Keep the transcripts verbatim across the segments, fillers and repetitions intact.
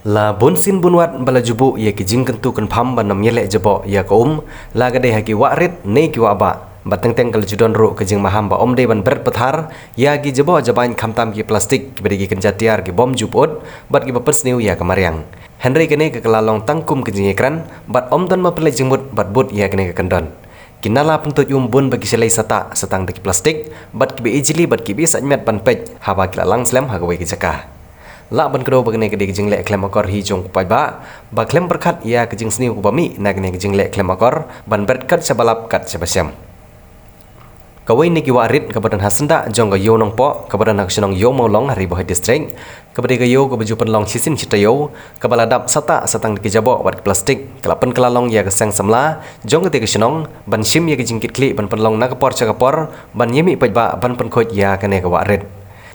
La bun sien bun wat ba la ju buh ïa ki jingkyntu kynpham ban ym ïaleh jaboh ïa ka um, la ka dei ha ki wah rit ne ki wah bah. Bad teng teng ka la ju don ruh ka jingmaham ba ym dei ban bret pathar ïa ki jaboh jabain khamtam ki plastik kiba dei ki kynja tiar ki bym ju pyut bad kiba pynsniew ïa ka mariang. Hynrei kane ka la long tang kum ka jingïakren bad ym don ba pynleit jingmut bad bud ïa kane ka kyndon. Ki nala pyntuid um bun ba ki shlei sata satang da ki plastik bad kiba ijli bad kiba sait met ban peit haba ki la lang slem ha kawei ka jaka. Lah ban kdew ba kane ka dei ka jingleh khlem akor hi jong u paidbah ba khlem pyrkhat ïa ka jingsniew kaba mih na kane ka jingleh khlem akor ban bret kat shaba lap kat shaba shem. Kawei na ki wah rit kaba don ha syndah jong ka Ïew Nongpoh kaba don ha ka shnong Ïew Mawlong ha Ri Bhoi District, kaba dei ka ïew kaba ju pynlong shisien shi taïew, kaba la dap sata satang da ki jaboh bad ki plastik, ka la pynkylla long ïa ka seng samla jong katei ka shnong ban shim ïa ka jingkitkhlieh ban pynlong na ka por sha ka por ban ïa mih paidbah ban pynkhuid ïa kane ka wah rit.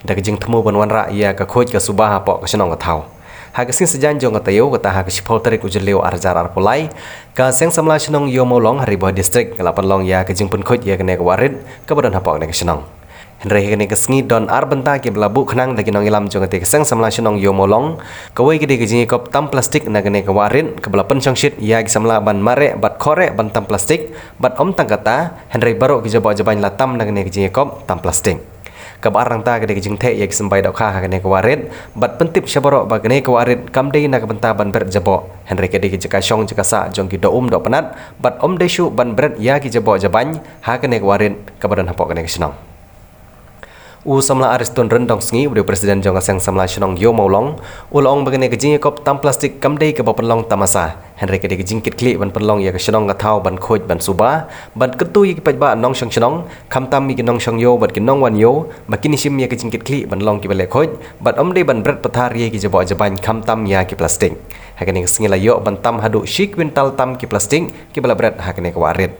Da ka jingthmu ban wanrah ïa ka khuid ka suba hapoh ka shnong ka thaw. Ha ka sngi Saitjaiñ jong ka taïew, kata ha ka shiphew tarik u Jylliew ar hajar arphew lai, ka seng samla shnong Ïew Mawlong ha Ri Bhoi District ka la pynlong ïa ka jingpynkhot ïa kane ka wah rit kaba don hapoh kane ka shnong. Hynrei ha kane ka sngi don ar bynta kiba la buh khnang da ki nongïalam jong katei ka seng samla shnong Ïew Mawlong. Kawei ka dei ka jingïakop tam plastik na kane ka wah rit kaba la pynshongshit ïa ki samla ban mareh bad khohreh ban tam plastik, bad ym tang kata, hynrei baroh ki jaboh jabain la tam na kane ka jingïakop tam plastik. Kaba ar nangta ka dei ka jingtheh ïa ki symbai dohkha ha kane ka wah rit bad pyntip sha baroh ba kane ka wah rit kam dei na ka bynta ban bret jaboh, hynrei ka dei ka jaka shong jaka sah jong ki doh um doh pnat bad ym dei shuh ban bret ïa ki jaboh jabain ha kane ka wah rit kaba don hapoh kane ka shnong. U samla Ariston Ryndongsngi, u dei u president jong ka seng samla shnong Ïew Mawlong, u la ong ba kane ka jingïakop tam plastik kam dei kaba pynlong tamasa, hynrei ka dei ka jingkitkhlieh ban pynlong ïa ka shnong ka thaw ban khuid ban suba, ban kyntu ïa ki paidbah nongshong shnong, khamtam ïa ki nongshong ïew bad ki nongwan ïew ba kin ïa shim ïa ka jingkitkhlieh ban long kiba leh khuid bad ym dei ban bret pathar ïa ki jaboh jabain khamtam ïa ki plastik. Ha kane ka sngi la ïoh ban tam haduh shi kwintal tam ki plastik kiba la bret ha kane ka wah rit.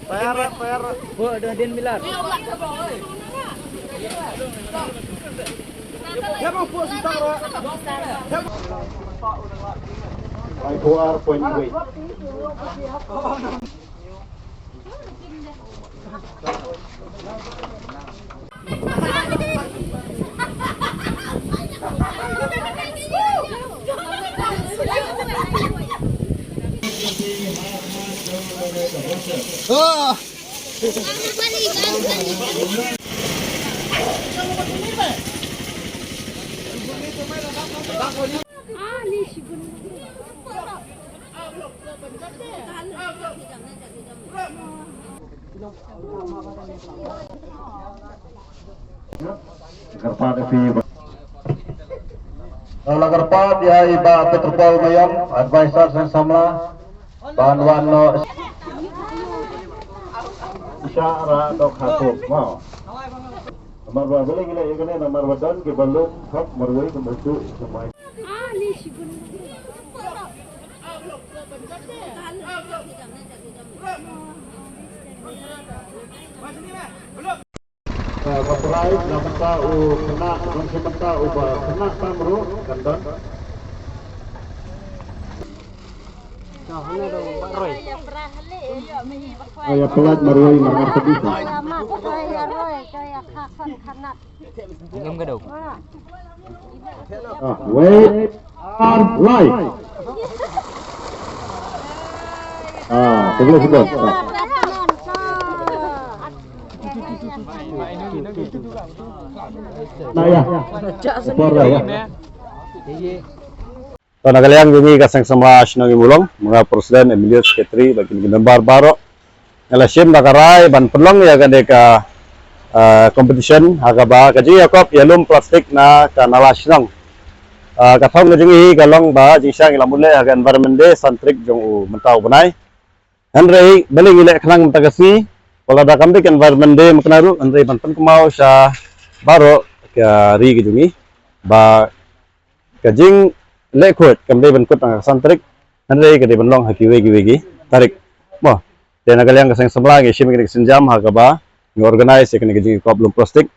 Payar, payar. Buh dah din bilar. Five four point three. Kyrpad ïa phi. Nga la kyrpad ïa i Bah Peter Paul Mayom, advisor seng samla, ban wan noh sha ra dok ha kut. Mo. Namar ba balei ngi leh ïa kane, namar ba don kiba lum hok marwei kumba shu kumba. Eh, ba prai na bynta u khynnah, don shi bynta uba khynnah tam ruh kan don. Ïa pynlait marwei marwei ka disa. Ngam ka dok. Ah, wait. Ar lai. Ah, sebelah situ. Ah. Nah, ya. Ekor dah, ya. To na ka liang jong ngi ka seng samla shnong Ïew Mawlong, ma nga president, M L A, secretary, bad ki member baroh. Nga la shim da ka rai ban pynlong ïa kane ka, ah, competition ha kaba ka jingïakop ïalum plastik na ka nala shnong. Ah, ka thong ka jong ngi ka long ba jingshang ïa la mut leh ha ka Environment Day san tarik jong u mynta u bnai. Hynrei balei ngi leh khnang mynta ka sngi, wat la da kam dei ka Environment Day mynta ruh, hynrei ban pynkynmaw sha baroh ka ri ka jong ngi ba ka jingleh khuid kam dei ban kut tang ha ka san tarik, hynrei ka dei ban long ha kiwei kiwei ki tarik. Mo, te na ka liang ka seng samla ngi shim ïa kane ka sienjam ha kaba ngi organise ïa kane ka jingïakop lum plastik.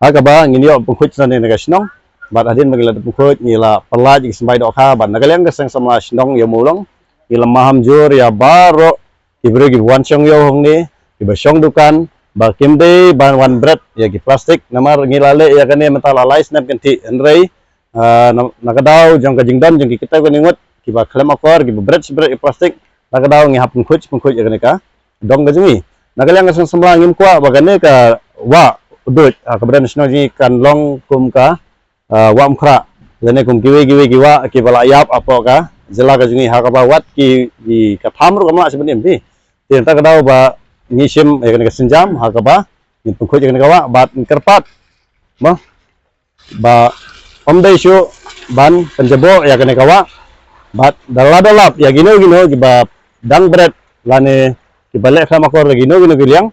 Ha kaba ngin ïoh pynkhuid sha kane ka shnong. Bad hadien ba ngi la pynkhuid ngi la pyllait ïa ki symbai dohkha, bad na ka liang ka seng samla shnong ïa Mawlong ngi la maham jur ïa baroh ki briew kiba wan shong ïew hangne, kiba shong dukan, ba kim dei ban wan bret ïa ki plastik. Namar ngi la leh ïa kane mynta la lai snem kynthih, hynrei ah, na, na ka daw jong ka jingdon jong ki kito kine ngut kiba khlem akor, kiba bret bret ïa plastik, na ka daw ngi hap pynkhuid pynkhuid ïa kane ka dong ka jong ngi. Na ka liang ka seng samla ngim kwah ba kane ka wah Duid, ah, kaba don shnong jong ngi kan long kum ka, ah, wah Umkhrah lane kum kiwei kiwei ki wah kiba la ïap hapoh ka jylla ka jong ngi, ha kaba wat ki, ki ka tham ruh kam lah sha ban im phi. Te na ka daw ba ngi shim ïa kane ka sienjam ha kaba ngin pynkhuid ïa kane ka wah bad ngi kyrpad, mo, ba ym dei shuh ban pynjaboh ïa kane ka wah. Bad da la da lap ïa kino kino kiba dang bret lane kiba leh khlem akor da kino kino ki liang,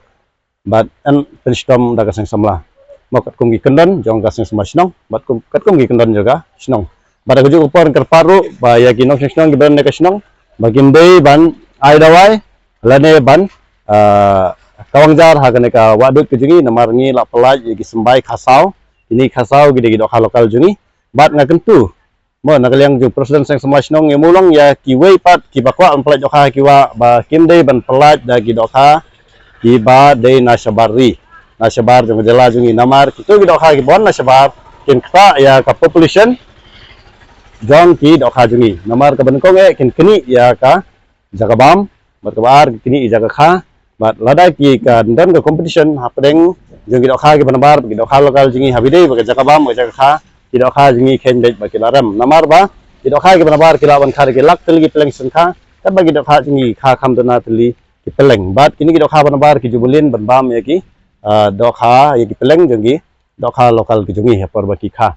bad yn pynshitom da ka seng samla, mo, katkum ki kyndon jong ka seng samla shnong bad kum, katkum ki kyndon jong ka shnong. Bad ha kajuh ka por ngi kyrpad ruh ba ïa ki nongshong shnong kiba don ha ka shnong ba kim dei ban ai dawai lane ban, ah, kawang jar ha kane ka wah Duid ka jong ngi, namar ngi la pyllait ïa ki symbai kha saw. Kine kha saw ki dei ki dohkha local jong ngi. Bad nga kyntu, mo, na ka liang jong president seng samla shnong ïa Mawlong ïa kiwei pat kiba kwah ban pyllait dohkha ha ki wah ba kim dei ban pyllait da ki dohkha kiba dei na shabar ri, na shabar jong ka jylla jong ngi, namar kito ki dohkha kiba wan na shabar kin ktah ïa ka population jong ki dohkha jong ngi. Namar kaba nyngkong eh kin knieh ïa ka jaka bam, bad kaba ar ki knieh ïa jaka kha. Bad lada ki ka don ka competition hapdeng jong ki dohkha kiba nabar, ki dohkha local jong ngi, haba ïadei bad ka jaka bam, ka jaka kha, ki dohkha jong ngi kheiñ beit ba ki la rem. Namar ba ki dohkha kiba nabar ki lah ban kha da ki lak tylli ki pylleng shen kha, katba ki dohkha jong ngi kha kham duna tylli ki pylleng. Bad kine ki dohkha ba nabar ki ju bun lin ban bam ïa ki, ah, dohkha, ïa ki pylleng jong ki dohkha local ki jong ngi ha por ba ki kha.